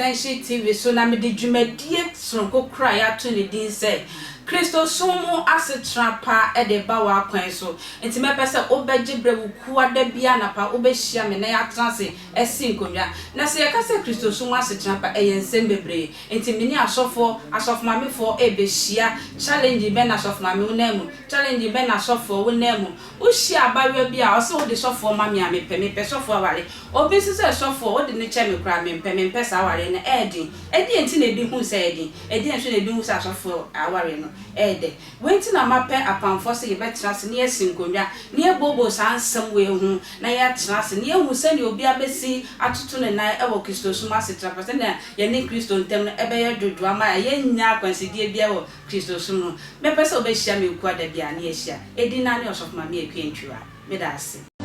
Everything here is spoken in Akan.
Extension TV so na mede dwumadie sononko koro a yɛato ne din sɛ Kristosom mu asetra pa de ba w'akwan so. Nti mɛpɛ sɛ wobɛgye berɛ wo kuada biara anapa wobɛhyia me na yɛatena ase asi nkonnwa. Na sɛ yɛka sɛ Kristosom mu asetra pa, ɛyɛ nsɛm bebree. Nti me ne asɔfoɔ, asɔfomamefoɔ rebɛhyia. Challenge bɛn na asɔfomame wo nan mu? Challenge bɛn na asɔfoɔ wo nan mu? Wohyia abaayewa bi a, ɔse wode sɔfoɔ ma me a mepɛ, mepɛ sɔfoɔ aware. Obi nso sɛ sɔfoɔ wode no kyɛ me koraa mempɛ, mempɛ saa awareɛ no, ɛyɛ den. Ɛdeɛn nti na ebi hu sɛ ɛyɛ den? Ɛdeɛn nso na ebi hu sɛ asɔfoɔ awareɛ no ɛyɛ dɛ? Wei nti na mapɛ apamfoɔ sɛ yɛbɛtena ase na yɛasi nkonnwa na yɛabooboo saa nsɛm wei ho na yɛatena ase na yɛahu sɛdeɛ obiara bɛsi atoto ne nan wɔ Kristosom asetena pa sɛdeɛ yɛne Kristo ntam no ɛbɛyɛ dwodwo ama yɛnnya akwansideɛ biara wɔ Kristosom mu. Mɛpɛ sɛ wobɛhyia me Wukuada biara na yɛahyia. Edin no ara ne Ɔsɔfo Maame Akua Antwiwa. Meda ase.